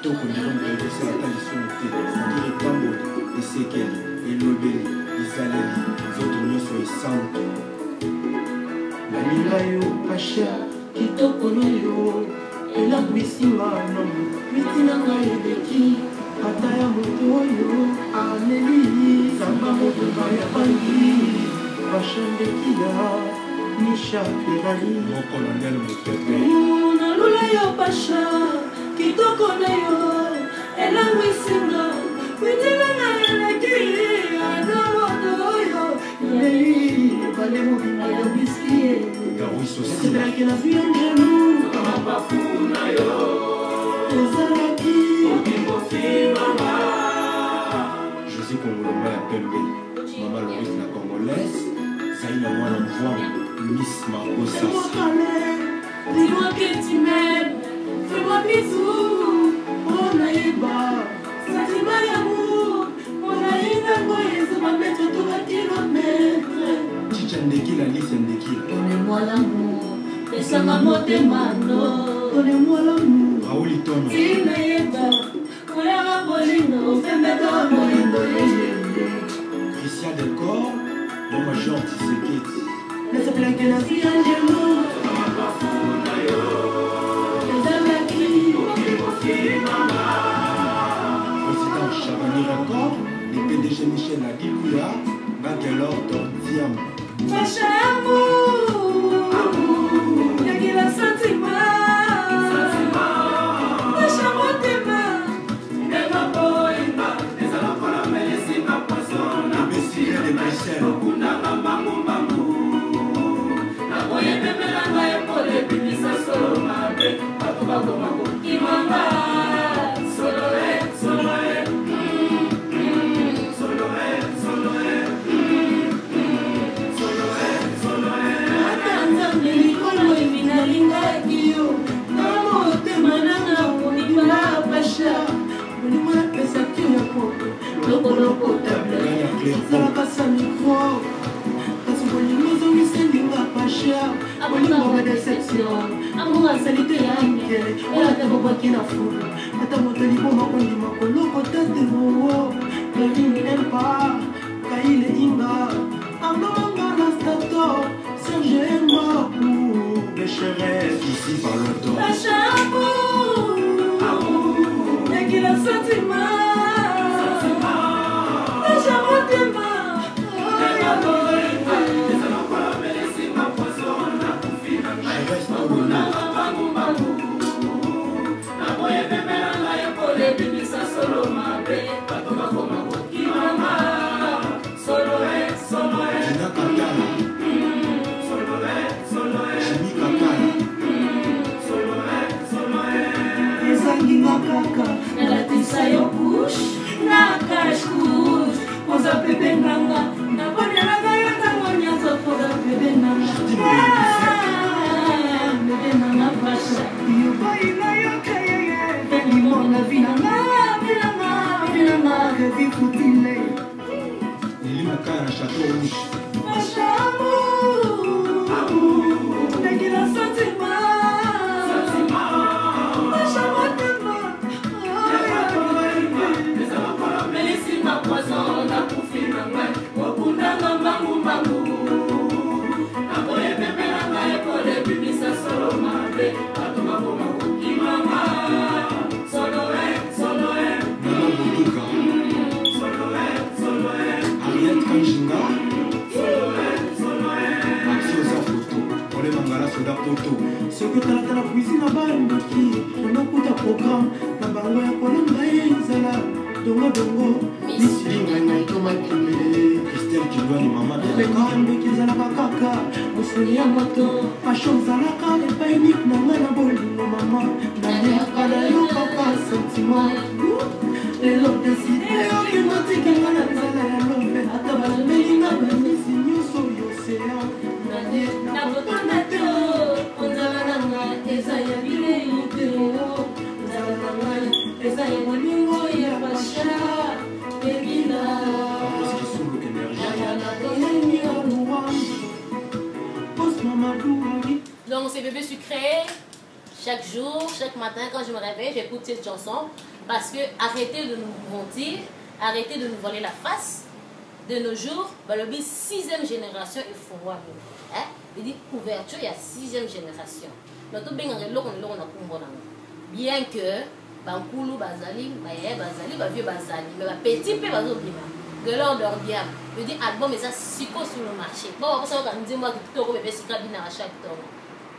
Kitoko ndenge moto ayebi kosala ata lisumu te, c'est-à-dire etamboli, esekeli, elobeli, bizaleli, nzoto nyonso esantu. Nalinga yo Pasha, kitoko na yo elangwisi nga nomo, miti na ngai eleki ata ya moto oyo ameli zamba mobimba ya bangi. Pasha Ndekila, Misha Ferrari. Mon colonel Mopepe. Nalula yo Pasha, kitoko na yo elangwisi nga, miti na ngai eleki ata moto oyo ameli ebale mobimba ya whisky. Darwis aussi. Nasepelaki nazwi angelu ezalaki José Kongolomba ya pembe, Mama Loris la Congolaise, Zaina Mwana Mvwangu, Miss Margot Fais-moi Sassa. parler, dis-moi que tu m'aimes, fais-moi bisou, mpo nayeba sentiment d'amour, mon aïe eza bametre to bakilometre. Chicha Ndekila, Alice Ndekila. Donnez-moi l'amour, pesanga motema no. Donnez-moi l'amour. Raoul Itono. Tina yeba, oyaka bolingo, pembe to bolingo yeyeye. Christian Delcor, Mama Jean Tshisekedi. Nasepelaki nazwi angelu ezalaki Président Chabani Record, le PDG Michel Adilouya, Bagelor Dordiam. Pasha amour, nakila sentiment. Pasha motema, Le Messire de Bruxelles. kimanga. Solo e, solo e. Ata Nzambe likolo ebi nalingaki yo na motema nanga mobimba Pasha, bolingo napesaki yo ya poto lokolo potable Gaya Claire. Ezalaka sa micro, kasi bolingo ezongiselinga Pasha, bolingo ba déception, Amour asali te ya mikele oyo ata babwaki na fulu, ata moto liboma kondima kolokota te oo Claudine Empa, Kaile Inga, Arnomanga na Stato, Serge Emaku Pécheresse. Ici par longtemps. Pasha amour, nakila sentiment. Pasha motema. Je reste au Lolo. Dina Katala. Jimmy Katala. Ezanginga kaka Nalatisa yo couche na cache couche, oza bebe nanga, nabonelaka yo ntango nyonso, oza bebe nanga. Ah, bebe nanga Pasha. Yobai nayoka yeye velimona vinanga vinanga vinanga revifutile. Nelly Mokaya na Château Rouge. Pasha amour, nakila sentiment. Pasha motema. Nana Boduka. Ariette Kanjinga. Maxi Oza Photo. Ole Mangala Soda Poto. Soki otalatala cuisine na bandoki, onokuta programme na bango ya kolamba ezala dongodongo misilinga etomakimele. Christelle Kilwani, Mama Bianca. Ndoki ezalaka kaka mosuni ya moto. Pasha ozalaka epai nike na ngai na bolingo mama, naliaka nayokaka sentiment. Lelo deside olingo tikenga na nzala ya lobe, ata balamelinga bamisi nyonso yosean nalie. Nakotonda te o, nzala na ngai eza ya bilei te o, nzala na ngai eza ya bolingo ya Pasha Ekila. Patrice Kisulu Énergie. Toyengi ya louange pos Mamadou. Donc c'est bébé sucré. Chaque jour, chaque matin, quand je me réveille, j'écoute cette chanson. Parce que arrêtez de nous mentir, arrêtez de nous voler la face. De nos jours, balobi sixième génération efungwami. Hein? Il dit ouverture ya sixième génération. Donc tobengaka eloko na eloko na kombo nango. Bien que bankulu bazali, bayaya bazali, bavieux bazali, mais bapetit mpe bazobima. Gelor Dordiam, je dis album eza siko sur le marché. Bon, bakosa nzembo ya kitoko bebe sika binaka chaque tongo.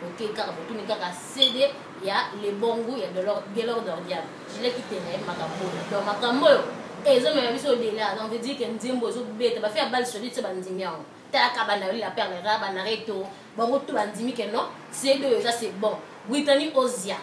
Ok, kaka botuni kaka CD ya le bon goût ya Gelor Dordiam. Gilet Kitenge makambo oyo. Donc makambo oyo ezomema biso au-delà. Donc veut dire que nzembo ezobeta bafi ya balle solide se bandimi yango. Talaka bana la perle rare, bana reto, bango tout bandimi que non, CD oyo eza c'est bon. Brittany Ozia.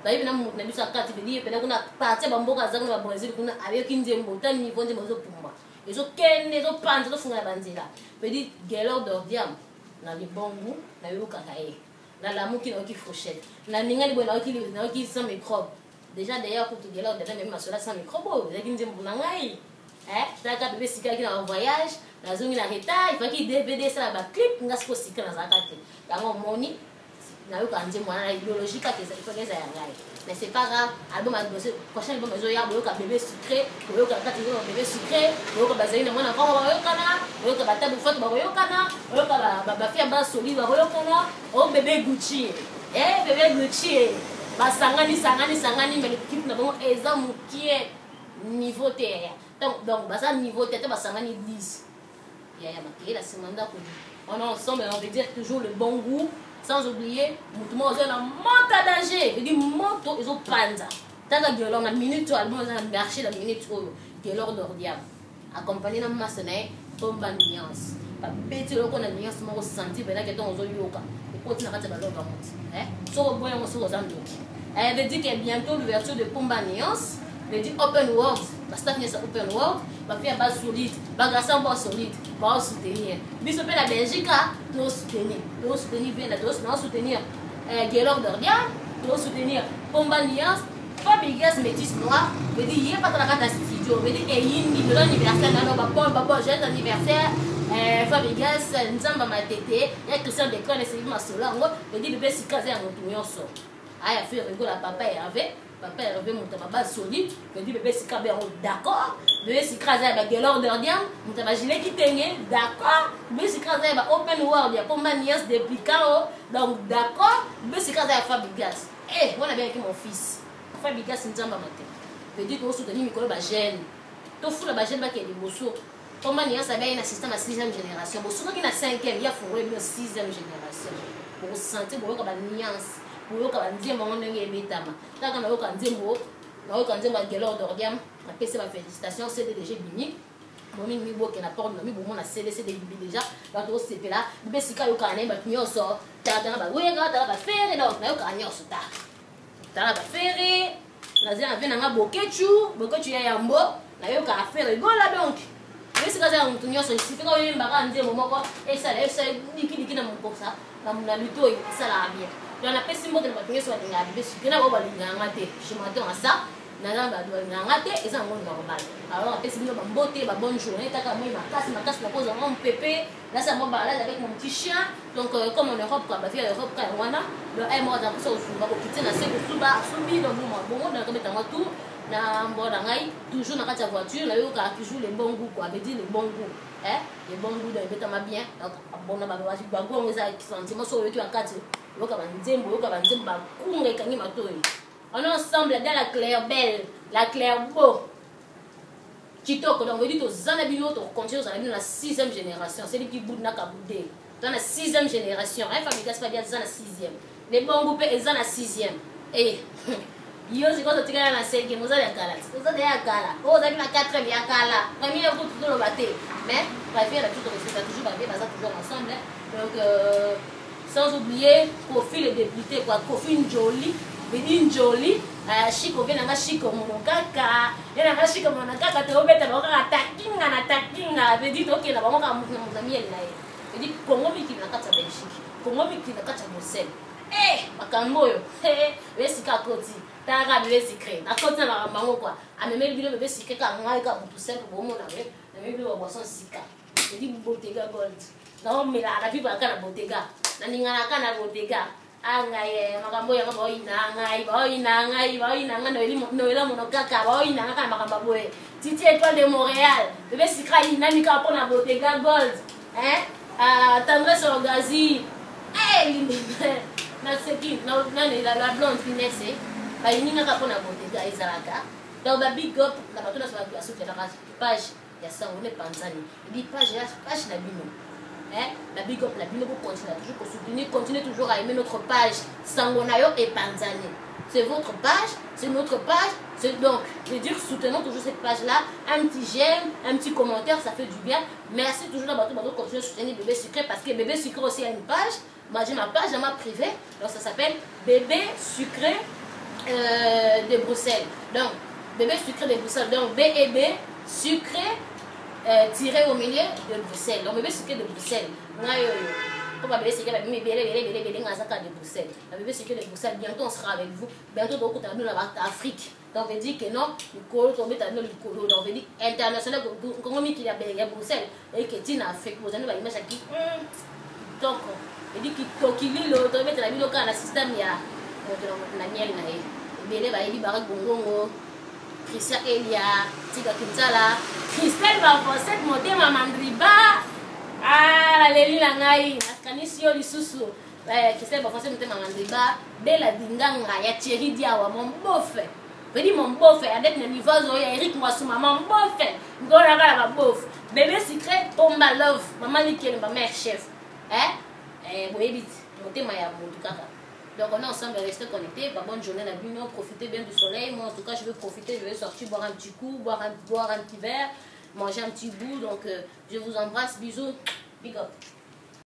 Bayebi na moto na biso ya kati veut dire pena kuna parti ya bamboka aza kuna ba Brésil kuna ayoki nzembo ta niveau nzembo ezopumba. Ezokende ezopanza ezofungola banzela. Veut dire Gelor Dordiam na libongo nayokaka ye. Nalamuki nayoki fourchette. Naningani boye nayoki nayoki sans microbe. Déjà d'ailleurs kutu Gelor Dordiam meme masola sans microbe oyo ezalaki nzembo na ngai. Eh, talaka bebe sikaki na voyage, nazongi na retard, il fallait DVD esala ba clip nga siko sika nazalaka te. Yango omoni nayoka nzembo wana na idéologie kaka eza ifaki eza ya ngai. Mais c'est pas grave, album prochain album ezoya boyoka bébé sucré, boyoka kati nzembo bébé sucré, boyoka bazali na mwana nkongo bakoyokana, boyoka batabu fato bakoyokana, boyoka bafi ya basoli bakoyokana, o bébé Gucci. Eh bébé Gucci. Basangani sangani sangani mais l'équipe na bango eza mokie niveau te yaya. Donc baza niveau te te basangani 10. Yaya makeyela nsima ndako. On est ensemble, on veut dire toujours le bon goût, sans oublier moto moko aza na moto ya danger, veut dire moto ezopanza. Tanga Gelor na minute oyo album eza na marché na minute oyo Gelor Dordiam accompagné na masa na ye Pomba Nuance. Babeti eloko na nuance moko sentir penake ntongo ozoyoka okoti na kati ya baloba moti. Eh? Soko oboyi yango soko oza ndoki. Eh, veut dire que bientôt l'ouverture de Pomba Nuance veut dire open world, ba staff nyonso open world, ba filles ba solide, ba garçons ba solide, ba soutenir. Biso pe na Belgique to soutenir, to soutenir Venda, to soutenir Gelor Dordiam, to soutenir Pomba Nuance, Fabregas métis noir, veut dire yé pas dans la studio, veut dire eyindi de l'anniversaire nano ba bon ba bon joyeux anniversaire. Fabregas Nzamba Matete, ya Christian Decron et c'est masolo yango, veut dire bébé sika za motu nyonso. Aya fait rigola papa Hervé, papa Hervé moto ba solide, veut dire bébé sika be d'accord, bébé sika za ba Gelor Dordiam, moto ba gilet kitenge, d'accord, bébé sika za ba open world ya Pomba Nuance depuis KO, donc d'accord, bébé sika za Fabregas. Eh, wana bien ki mon fils. Fabregas Nzamba Matete. Veut dire que soutenir mikolo ba jeune. To fula ba jeune ba ke liboso. Pomba Nuance abe na système ya 6e génération. Bo soki na 5e ya fungole bino 6e génération. Bo sentir bo yoka ba nuance, bo yoka ba nzembo ngo ndenge ebetama. Kaka na yoka nzembo, na yoka nzembo ya Gelor Dordiam, na pese ba félicitations CDDG Bini. Bomi mi boke na porte na mi bomona CDC de Bini déjà. Bato osepela, bebe sika yoka na bato nyonso. Tala ba wera, tala ba fere, na yoka nyonso ta. Tala ba fere, na zela ve na nga bokechu, bokechu ya yambo, na yoka affaire gola donc. Bebe sika za mutu nyonso, il suffit ka oyemba ka nzembo moko, esala esala diki diki na mokosa, na na luto esala bien. Donc na pesi mbote na bato nyonso balingaka bebe sika na ba balingaka nga te. Je m'attends à ça. Naza bato balingaka nga te, eza yango normal. Alors apesi bino ba mbote, ba bonne journée, kaka moi makasi makasi na kozwa ngo mpepe. Là ça moi balade avec mon petit chien. Donc comme en Europe quoi, ba vie Europe quoi wana. Donc elle moi za kosa osunga ko quitter na se ko suba sumbi donc moi bongo na ko betanga tout na mbo na ngai toujours na kati ya voiture na yoka toujours le bon goût quoi, veut dire le bon goût. Hein, le bon goût donc betama bien. Donc bon na ba ba ba goût eza sentiment so yoki na kati yoka ba nzembo, yoka ba nzembo ba kunga ekangi matoyi. On est ensemble dans la Claire Belle, la Claire Beau. Kitoko, donc, on dit aux Zanabino, on continue aux Zanabino, la 6e génération. C'est lui qui boude n'a qu'à bouder. Dans la 6e génération, hein, famille Gaspard, il y a la 6e. Les bons groupes, ils ont la 6e. Et, yo, c'est quand tu as la 5e, vous avez la Kala. Vous avez la Kala. Oh, vous avez la 4e, il y a Kala. Premier groupe, tout le baté. Mais, la vie, elle a toujours resté, toujours la vie, elle toujours ensemble. Hein. Donc, sans oublier, Kofi le député, quoi. Kofi Njoli. Bedi Njoli, Chico vient nanga Chico monokaka, ye nanga Chico monokaka, te obeta bango kaka takinga na takinga, Bedi tokenda bango kaka moto na moto na miel na ye. Bedi Congo mikili na kati ya Belgique, Congo mikili na kati ya Bruxelles. Eh, makambo oyo, eh, bebe sika akoti, talaka bebe secret, akoti na makambo yango quoi. Amemeli bino bebe secret kaka ngai kaka motu simple bomona ye, amemeli bino ba boisson sika. Bedi Bottega Gold. Naomelaka na vivre kaka na Bottega, naninganaka na Bottega. Ah ngai eh, makambo yango baoyina ngai, baoyina ngai, baoyina ngai Noeli Noela mono kaka, baoyina ngai kaka makambo ya boye. Titi Étoile de Montréal, bébé Sikra ayinami kaka mpo na Bottega Gold. Hein? Ah, Tendresse Orgazi. Hey, naseki, nani la, la blonde finesse, eh? Bayini nga kaka mpo na Bottega ezalaka. Donc ba big up na bato nyonso basutenaka page ya sango ne panzani. Ebi page ya page na bino. Hein? Na big up na bino, pour continuer toujours ko soutenir, continuer toujours à aimer notre page Sango na yo epanzani. C'est votre page, c'est notre page. C'est donc, je veux dire, soutenons toujours cette page-là. Un petit j'aime, un petit commentaire, ça fait du bien. Merci toujours à bato bato continuer à soutenir Bébé Sucré parce que Bébé Sucré aussi a une page. Moi j'ai ma page, j'ai ma privée. Donc ça s'appelle Bébé Sucré de Bruxelles. Donc Bébé Sucré de Bruxelles. Donc B et B Sucré tiré au milieu de Bruxelles. Donc Bébé Sucré de Bruxelles. Ngai oyo. Pour Bébé Sucré, Bébé Bébé Bébé Bébé Bébé Ngazaka de Bruxelles. La Bébé Sucré de Bruxelles, bientôt on sera avec vous. Bientôt donc on a Afrique. Donc on veut dire que non, likolo tobeta no likolo. Donc on veut dire international Congo miki ya ya Bruxelles et que tina Afrique. Vous avez image qui donc on dit kitokililo tobeta la bino kaka na système ya moto na moto na miel na ye. Ebele bayebi Barak Bongongo, Christian Elia, Tika Kinzala, Christelle Bavosette motema mandriba. Ah, naleli na ngai, nakanisi yo lisusu. Christelle Bavosette motema mandriba, Bella Dinganga ya Thierry Diawa, mon beauf. Vedi mon beauf, adepte na niveau zo ya Eric Mwasuma, mon beauf. Ngora kala ba beauf. Bébé Sucré, Pomba Love, maman Likele, ma mère chef. Hein? Boyebi motema ya mutu kaka. Donc on est ensemble, restez connectés. Bah, bonne journée la bino, profitez bien du soleil. Moi en tout cas je vais profiter, je vais sortir boire un petit coup, boire un petit verre, manger un petit bout. Donc je vous embrasse, bisous, big up.